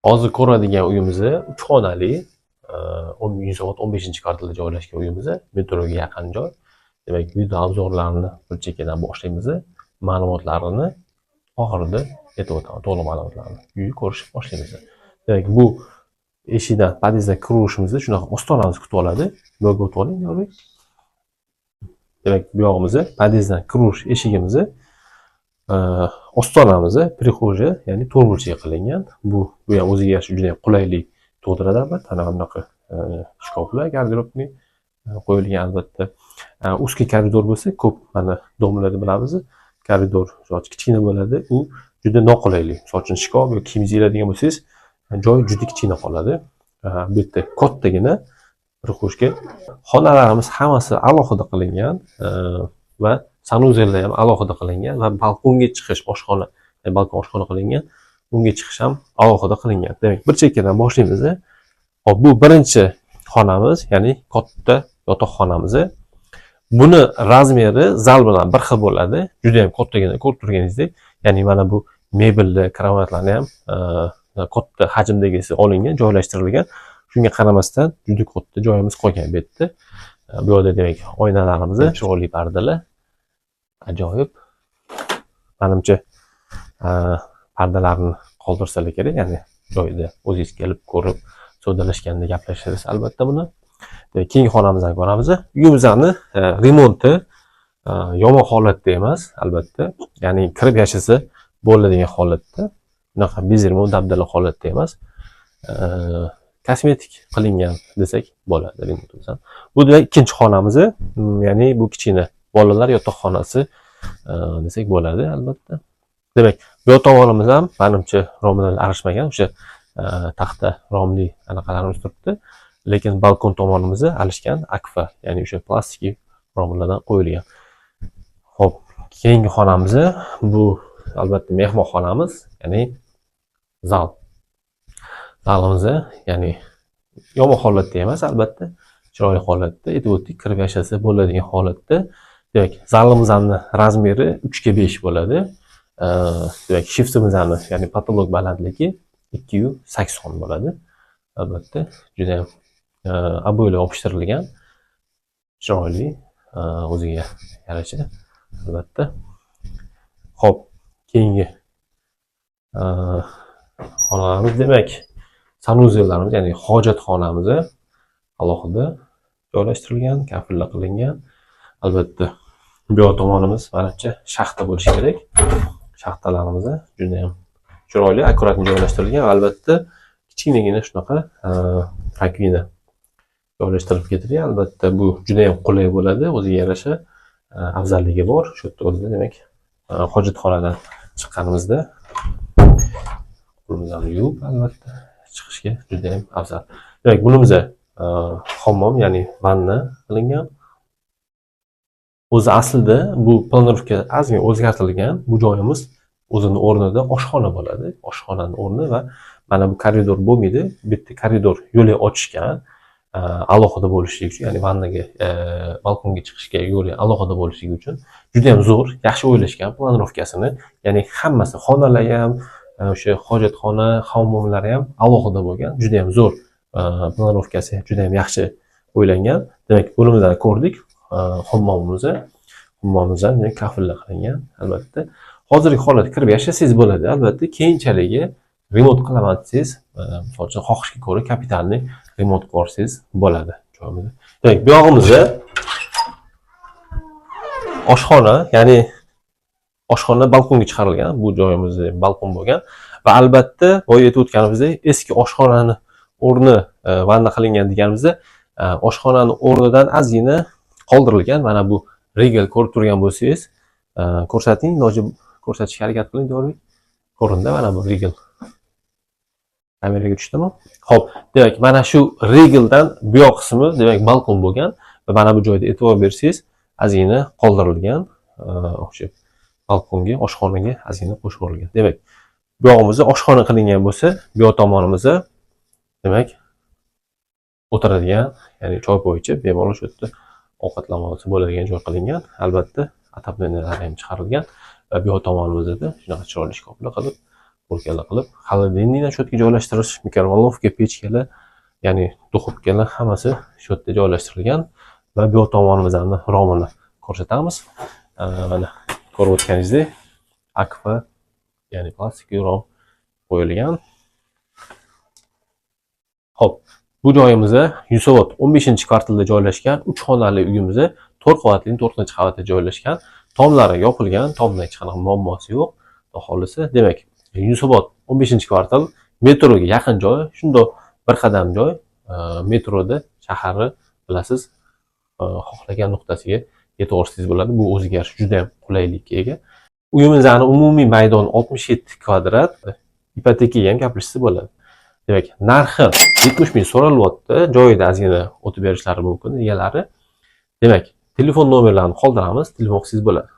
Hozir ko'radigan uyimiz 3 xonali, Yunusobod 15-kvartalda joylashgan uyimiz, metroga yaqin joy. Demak, video обзор larni bir chekkadan boshlaymiz. Ma'lumotlarini oxirida aytib o'taman, to'liq ma'lumotlarni. Uyni ko'rishib boshlaymiz. Demak, bu eshikdan, podyezddan kiraverishimizda shunaqa ostonamiz kutib oladi. Bu yoqqa o'tib oling, Yorbek. Demak, bu yog'imiz podyezddan kiraverish eshigimiz, ostonamiz, прихожая, ya'ni to'rtburchak qilingan. Bu ham o'ziga yarasha juda ham qulaylik tug'diradi albatta. Ana bunaqa shkaflar гардеробный qo'yilgan albatta. Узкий koridor bo'lsa, ko'p mana дом larda bilamiz, koridor kichkina bo'ladi, u juda noqulaylik. Misol uchun, shkaf yoki kiyim iladigan bo'lsangiz, joy juda kichkina qoladi. Bu yerda kattagina прихожка. Xonalarimiz hammasi alohida qilingan va санузел lar ham alohida qilingan va balkonga chiqish oshxona, balkon oshxona qilingan. Unga chiqish ham alohida qilingan. Demak, bir chekkadan boshlaymiz. Hop, bu birinchi xonamiz, ya'ni katta yotoqxonamiz. Buni размер i zal bilan bir xil bo'ladi. Juda ham kattagina, ko'rib turganingizdek, ya'ni mana bu mebelli kravatlarni ham katta hajmdagisi olingan, joylashtirilgan. Shunga qaramasdan juda katta joyimiz qolgan bu yerda. Bu yoqda, demak, oynalarimiz, chiroyli pardalar. Ajoyib. Manimcha, pardalarni qoldirsalar kerak, ya'ni joyida o'zingiz kelib ko'rib, savdolashganda gaplashasiz albatta buni. Demak, keyingi xonamizni ko'ramiz. Uyimizni remonti yomon holatda emas, albatta. Ya'ni kirib yashasa bo'ladigan holatda. Unaqa без remont, dabdala holatda emas. Kosmetik qilingan desak bo'ladi remontimiz ham. Bu demak ikkinchi xonamiz, ya'ni bu kichkina bolalar yotoqxonasi desak bo'ladi albatta. Demak, bu yoq tomonimiz ham manimcha romlar arishmagan, o'sha taxta romli anaqalarimiz turibdi. Lekin balkon tomonimizni alishgan, akfa, ya'ni o'sha plastik romlardan qo'yilgan. Xo'p, keyingi xonamiz bu albatta mehmonxonamiz, ya'ni zal. Zalimiz, ya'ni yomon holatda emas, albatta, chiroyli holatda, aytib o'tdik, kirib yashasa bo'ladigan holatda. Demak, zalimizni размер i 3 ga 5 bo'ladi. Demak, shiftimizni, ya'ni потолок balandligi 280 bo'ladi. Albatta, juda ham обои lar yopishtirilgan. Chiroyli, o'ziga yarasha albatta. Xo'p, keyingi xonalarimiz, demak, санузел larimiz, ya'ni hojatxonamiz alohida joylashtirilgan, kafellar qilingan. Albatta, bu yoq tomonimiz manimcha shaxta bo'lishi kerak. Shaxtalarimiz juda ham chiroyli, аккуратно joylashtirilgan va albatta kichkinagina shunaqa раковина joylashtirib ketilgan. Albatta, bu juda ham qulay bo'ladi, o'ziga yarasha afzalligi bor. Shu yerda o'zida, demak, hojatxonadan chiqqanimizda qo'limizni yuvib, albatta, chiqishga juda ham afzal. Demak, bunimiz hammom, ya'ni vanna qilingan. O'zi aslida bu планировка ozgina o'zgartirilgan. Bu joyimiz o'zini o'rnida oshxona bo'ladi. Oshxonani o'rni va mana bu koridor bo'lmaydi. Bu yerda koridor yo'lak ochishgan. Alohida bo'lishligi uchun, ya'ni vannaga, balkonga chiqishga yo'li alohida bo'lishligi uchun juda ham zo'r, yaxshi o'ylashgan планировка sini. Ya'ni hammasi, xonalar ham, o'sha hojatxona, hammomlari ham alohida bo'lgan. Juda ham zo'r, планировка si juda ham yaxshi o'ylangan. Demak, bo'limlarni ko'rdik. Hammomimizni, hammomimiz ham kafellar qilingan albatta. Hozirgi holatga kirib yashasangiz bo'ladi. Albatta, keyinchalik remont qilaman desangiz, misol uchun, xohishga ko'ra капитальный remont qilib yuborsangiz bo'ladi. Demak, bu yog'imizda oshxona, ya'ni oshxona balkonga chiqarilgan. Bu joyimizda balkon bo'lgan va albatta boya aytib o'tganimizdek, eski oshxonani o'rni vanna qilingan deganimizda, oshxonani o'rnidan ozgina qoldirilgan. Mana bu rigel ko'rib turgan bo'lsangiz, ko'rsating, iloji ko'rsatishga harakat qiling, to'g'ri ko'rindi mana bu rigel. Kameraga tushdimi? Xo'p, demak, mana shu rigeldan bu yoq qismi, demak, balkon bo'lgan va mana bu joyda e'tibor bersangiz, ozgina qoldirilgan, o'sha balkonga, oshxonaga ozgina qo'shib yuborilgan. Demak, bu yog'imizda oshxona qilingan bo'lsa, bu yoq tomonimizda, demak, o'tiradigan, ya'ni choy poy ichib, bemalol shu yerda ovqatlanib olsa bo'ladigan joy qilingan. Albatta, отопления lari ham chiqarilgan va bu yoq tomonimizda shunaqa chiroyli shkaflar qilib Полка lar qilib, холодильник ni shu yerga joylashtirish, микроволновка, pechkalar, ya'ni духовка lar hammasi shu yerda joylashtirilgan va bu yoq tomonimizni romini ko'rsatamiz. Mana, ko'rib o'tganingizdek, akfa, ya'ni plastik rom qo'yilgan. Xo'p, bu joyimizda Yunusobod 15-kvartalda joylashgan 3 xonali uyimiz, 4 qavatli, 4-qavatda joylashgan. Tomlari yopilgan, tomda hech qanaqa muammosi yo'q. Xudo xohlasa, demak, Yunusobod 15-kvartal, metroga yaqin joy, shundoq bir qadam joy. Metroda shaharni bilasiz, xohlagan nuqtasiga yetib olsangiz bo'ladi. Bu o'ziga yarasha juda ham qulaylikka ega. Uyimizni umumiy maydoni 67 kvadrat. Ipotekaga ham gaplashsa bo'ladi. Demak, narxi 70 ming so'ralyapti. Joyida ozgina o'tib berishlari mumkin egalari. Demak, telefon nomerlarini qoldiramiz, telefon qilsangiz bo'ladi.